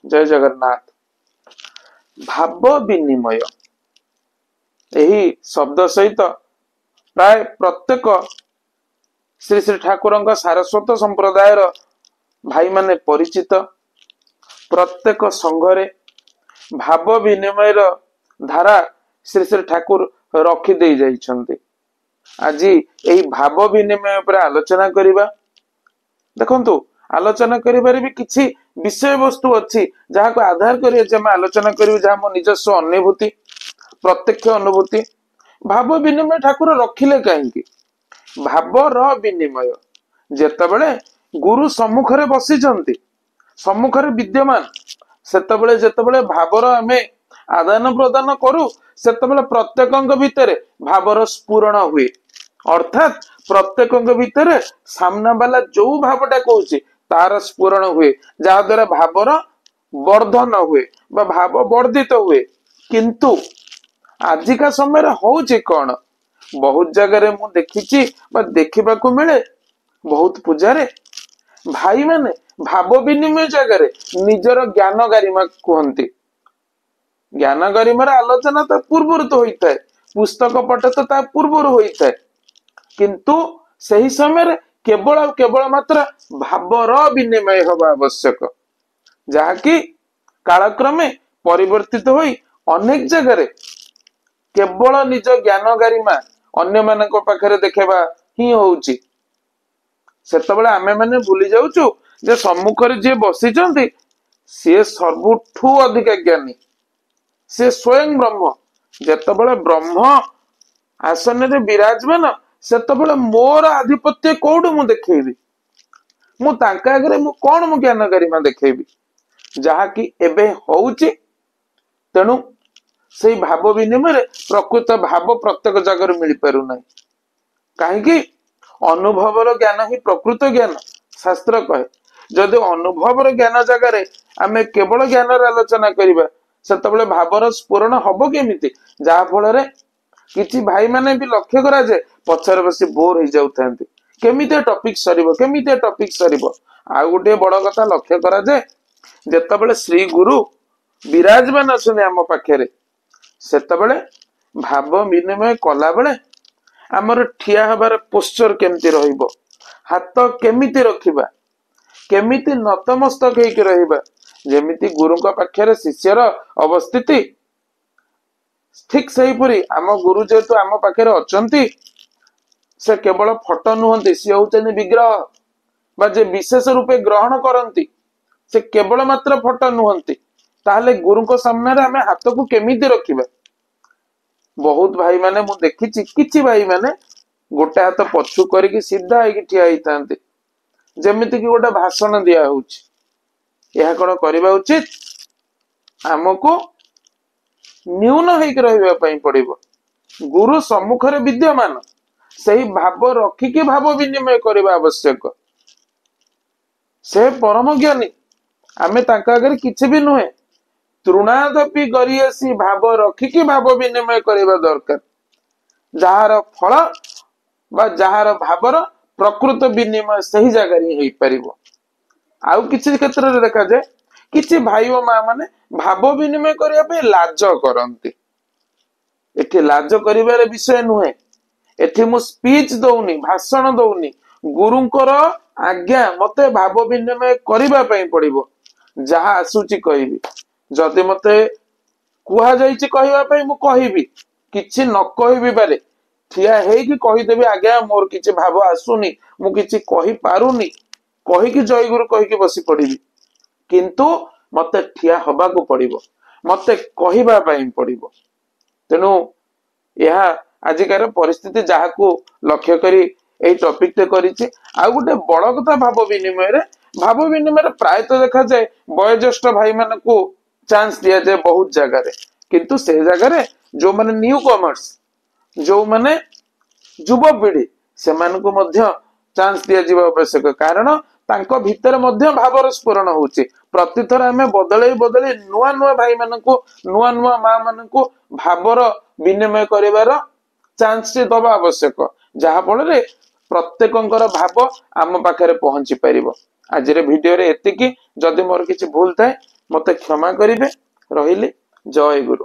ଜୟ ଜଗନ୍ନାଥ। ଭାବ ବିନିମୟ ଏହି ଶବ୍ଦ ସହିତ ପ୍ରାୟ ପ୍ରତ୍ୟେକ ଶ୍ରୀ ଶ୍ରୀ ଠାକୁରଙ୍କ ସାରସ୍ୱତ ସମ୍ପ୍ରଦାୟର ଭାଇମାନେ ପରିଚିତ। ପ୍ରତ୍ୟେକ ସଂଘରେ ଭାବ ବିନିମୟର ଧାରା ଶ୍ରୀ ଶ୍ରୀ ଠାକୁର ରଖିଦେଇ ଯାଇଛନ୍ତି। ଆଜି ଏହି ଭାବ ବିନିମୟ ଉପରେ ଆଲୋଚନା କରିବା। ଦେଖନ୍ତୁ, ଆଲୋଚନା କରିବାରେ ବି କିଛି ବିଷୟବସ୍ତୁ ଅଛି, ଯାହାକୁ ଆଧାର କରି ଆଜି ଆମେ ଆଲୋଚନା କରିବୁ, ଯାହା ମୋ ନିଜସ୍ୱ ଅନୁଭୂତି, ପ୍ରତ୍ୟକ୍ଷ ଅନୁଭୂତି। ଭାବ ବିନିମୟ ଠାକୁର ରଖିଲେ କାହିଁକି? ଭାବର ବିନିମୟ ଯେତେବେଳେ ଗୁରୁ ସମ୍ମୁଖରେ ବସିଛନ୍ତି, ସମ୍ମୁଖରେ ବିଦ୍ୟମାନ, ସେତେବେଳେ ଯେତେବେଳେ ଭାବର ଆମେ ଆଦାନ ପ୍ରଦାନ କରୁ, ସେତେବେଳେ ପ୍ରତ୍ୟେକଙ୍କ ଭିତରେ ଭାବର ସ୍ଫୁରଣ ହୁଏ। ଅର୍ଥାତ୍ ପ୍ରତ୍ୟେକଙ୍କ ଭିତରେ ସାମ୍ନା ବାଲା ଯୋଉ ଭାବଟା କହୁଛି ତାର ସ୍ଫୁରଣ ହୁଏ, ଯାହାଦ୍ୱାରା ଭାବର ବର୍ଦ୍ଧନ ହୁଏ ବା ଭାବ ବର୍ଦ୍ଧିତ ହୁଏ। କିନ୍ତୁ ଆଜିକା ସମୟରେ ହଉଛି କଣ? ବହୁତ ଜାଗାରେ ମୁଁ ଦେଖିଛି ବା ଦେଖିବାକୁ ମିଳେ, ବହୁତ ପୂଜାରେ ଭାଇମାନେ ଭାବ ବିନିମୟ ଜାଗାରେ ନିଜର ଜ୍ଞାନ ଗାରିମା କୁହନ୍ତି। ଜ୍ଞାନ ଗାରିମାର ଆଲୋଚନା ତା ପୂର୍ବରୁ ତ ହୋଇଥାଏ, ପୁସ୍ତକ ପାଠ ତ ତା ପୂର୍ବରୁ ହୋଇଥାଏ, କିନ୍ତୁ ସେହି ସମୟରେ କେବଳ ଆଉ କେବଳ ମାତ୍ର ଭାବର ବିନିମୟ ହବା ଆବଶ୍ୟକ, ଯାହାକି କାଳକ୍ରମେ ପରିବର୍ତ୍ତିତ ହୋଇ ଅନେକ ଜାଗାରେ କେବଳ ନିଜ ଜ୍ଞାନ ଗାରିମା ଅନ୍ୟମାନଙ୍କ ପାଖରେ ଦେଖେଇବା ହିଁ ହଉଛି। ସେତେବେଳେ ଆମେ ମାନେ ଭୁଲି ଯାଉଛୁ ଯେ ସମ୍ମୁଖରେ ଯିଏ ବସିଛନ୍ତି ସିଏ ସବୁଠୁ ଅଧିକା ଜ୍ଞାନୀ, ସେ ସ୍ୱୟଂ ବ୍ରହ୍ମ। ଯେତେବେଳେ ବ୍ରହ୍ମ ଆସନରେ ବିରାଜମାନ, ସେତେବେଳେ ମୋର ଆଧିପତ୍ୟ କୋଉଠୁ ମୁଁ ଦେଖେଇବି? ମୁଁ ତାଙ୍କ ଆଗରେ ମୁଁ କଣ ମୁଁ ଜ୍ଞାନ ଗାରିମା ଦେଖେଇବି? ଯାହାକି ଏବେ ହଉଛି। ତେଣୁ ସେଇ ଭାବ ବିନିମୟରେ ପ୍ରକୃତ ଭାବ ପ୍ରତ୍ୟେକ ଜାଗାରୁ ମିଳିପାରୁନାହିଁ। କାହିଁକି? ଅନୁଭବର ଜ୍ଞାନ ହିଁ ପ୍ରକୃତ ଜ୍ଞାନ, ଶାସ୍ତ୍ର କହେ। ଯଦି ଅନୁଭବର ଜ୍ଞାନ ଜାଗାରେ ଆମେ କେବଳ ଜ୍ଞାନର ଆଲୋଚନା କରିବା, ସେତେବେଳେ ଭାବର ସ୍ଫୁରଣ ହବ କେମିତି? ଯାହା ଫଳରେ କିଛି ଭାଇମାନେ ବି ଲକ୍ଷ୍ୟ କରାଯାଏ ପଛରେ ବସି ବୋର ହେଇଯାଉଥାନ୍ତି, କେମିତି ଟପିକ ସରିବ, କେମିତି ଟପିକ ସରିବ। ଆଉ ଗୋଟିଏ ବଡ କଥା ଲକ୍ଷ୍ୟ କରାଯାଏ, ଯେତେବେଳେ ଶ୍ରୀ ଗୁରୁ ବିରାଜମାନ ଅଛନ୍ତି ଆମ ପାଖରେ, ସେତେବେଳେ ଭାବ ବିନିମୟ କଲା ବେଳେ ଆମର ଠିଆ ହେବାର ପୋଶ୍ଚର କେମିତି ରହିବ, ହାତ କେମିତି ରଖିବା, କେମିତି ନତମସ୍ତକ ହେଇକି ରହିବା, ଯେମିତି ଗୁରୁଙ୍କ ପାଖରେ ଶିଷ୍ୟର ଅବସ୍ଥିତି, ଠିକ ସେହିପରି ଆମ ଗୁରୁ ଯେହେତୁ ଆମ ପାଖରେ ଅଛନ୍ତି, ସେ କେବଳ ଫଟୋ ନୁହନ୍ତି, ସିଏ ହଉଛନ୍ତି ବିଗ୍ରହ ବା ଯେ ବିଶେଷ ରୂପେ ଗ୍ରହଣ କରନ୍ତି, ସେ କେବଳ ମାତ୍ର ଫଟୋ ନୁହନ୍ତି। ତାହେଲେ ଗୁରୁଙ୍କ ସାମ୍ନାରେ ଆମେ ହାତକୁ କେମିତି ରଖିବା? ବହୁତ ଭାଇମାନେ ମୁଁ ଦେଖିଛି, କିଛି ଭାଇମାନେ ଗୋଟେ ହାତ ପଛୁ କରିକି ସିଧା ହେଇକି ଠିଆ ହେଇଥାନ୍ତି, ଯେମିତିକି ଗୋଟେ ଭାଷଣ ଦିଆ ହଉଛି। ଏହା କଣ କରିବା ଉଚିତ? ଆମକୁ ନ୍ୟୁନ ହେଇକି ରହିବା ପାଇଁ ପଡିବ। ଗୁରୁ ସମ୍ମୁଖରେ ବିଦ୍ୟମାନ, ସେହି ଭାବ ରଖିକି ଭାବ ବିନିମୟ କରିବା ଆବଶ୍ୟକ। ସେ ପରମ ଜ୍ଞାନୀ, ଆମେ ତାଙ୍କ ଆଗରେ କିଛି ବି ନୁହେଁ। ତୃଣାଦପି ଗରିୟସୀ ଭାବ ରଖିକି ଭାବ ବିନିମୟ କରିବା ଦରକାର, ଯାହାର ଫଳ ବା ଯାହାର ଭାବର ପ୍ରକୃତ ବିନିମୟ ସେହି ଜାଗାରେ ହିଁ ହେଇପାରିବ। ଆଉ କିଛି କ୍ଷେତ୍ରରେ ଦେଖାଯାଏ କିଛି ଭାଇ ଓ ମା ମାନେ ଭାବ ବିନିମୟ କରିବା ପାଇଁ ଲାଜ କରନ୍ତି। ଏଠି ଲାଜ କରିବାର ବିଷୟ ନୁହେଁ। ଏଠି ମୁଁ ସ୍ପିଚ ଦଉନି, ଭାଷଣ ଦଉନି, ଗୁରୁଙ୍କର ଆଜ୍ଞା ମତେ ଭାବ ବିନିମୟ କରିବା ପାଇଁ ପଡିବ। ଯାହା ଆସୁଛି କହିବି, ଯଦି ମତେ କୁହାଯାଇଛି କହିବା ପାଇଁ ମୁଁ କହିବି, କିଛି ନ କହିବି ପାରେ ଠିଆ ହେଇକି କହିଦେବି, ଆଜ୍ଞା ମୋର କିଛି ଭାବ ଆସୁନି, ମୁଁ କିଛି କହିପାରୁନି, କହିକି ଜୟଗୁରୁ କହିକି ବସି ପଡିବି। କିନ୍ତୁ ମତେ ଠିଆ ହବାକୁ ପଡିବ, ମତେ କହିବା ପାଇଁ ପଡିବ। ତେଣୁ ଏହା ଆଜିକାର ପରିସ୍ଥିତି, ଯାହାକୁ ଲକ୍ଷ୍ୟ କରି ଏଇ ଟପିକଟେ କରିଛି। ଆଉ ଗୋଟେ ବଡ କଥା, ଭାବ ବିନିମୟରେ ପ୍ରାୟତଃ ଦେଖାଯାଏ ବୟୋଜ୍ୟେଷ୍ଠ ଭାଇମାନଙ୍କୁ ଚାନ୍ସ ଦିଆଯାଏ ବହୁତ ଜାଗାରେ, କିନ୍ତୁ ସେ ଜାଗାରେ ଯୋଉମାନେ ନ୍ୟୁ କମର୍ସ, ଯୋଉମାନେ ଯୁବପିଢି, ସେମାନଙ୍କୁ ମଧ୍ୟ ଚାନ୍ସ ଦିଆଯିବା ଆବଶ୍ୟକ। କାରଣ ତାଙ୍କ ଭିତରେ ମଧ୍ୟ ଭାବର ସ୍ଫୁରଣ ହଉଛି। ପ୍ରତିଥର ଆମେ ବଦଳେଇ ବଦଳେଇ ନୂଆ ନୂଆ ଭାଇମାନଙ୍କୁ, ନୂଆ ନୂଆ ମା ମାନଙ୍କୁ ଭାବର ବିନିମୟ କରିବାର ଚାନ୍ସ ଦବା ଆବଶ୍ୟକ, ଯାହା ଫଳରେ ପ୍ରତ୍ୟେକଙ୍କର ଭାବ ଆମ ପାଖରେ ପହଞ୍ଚି ପାରିବ। ଆଜିର ଭିଡିଓରେ ଏତିକି। ଯଦି ମୋର କିଛି ଭୁଲ ଥାଏ ମୋତେ କ୍ଷମା କରିବେ। ରହିଲି, ଜୟ ଗୁରୁ।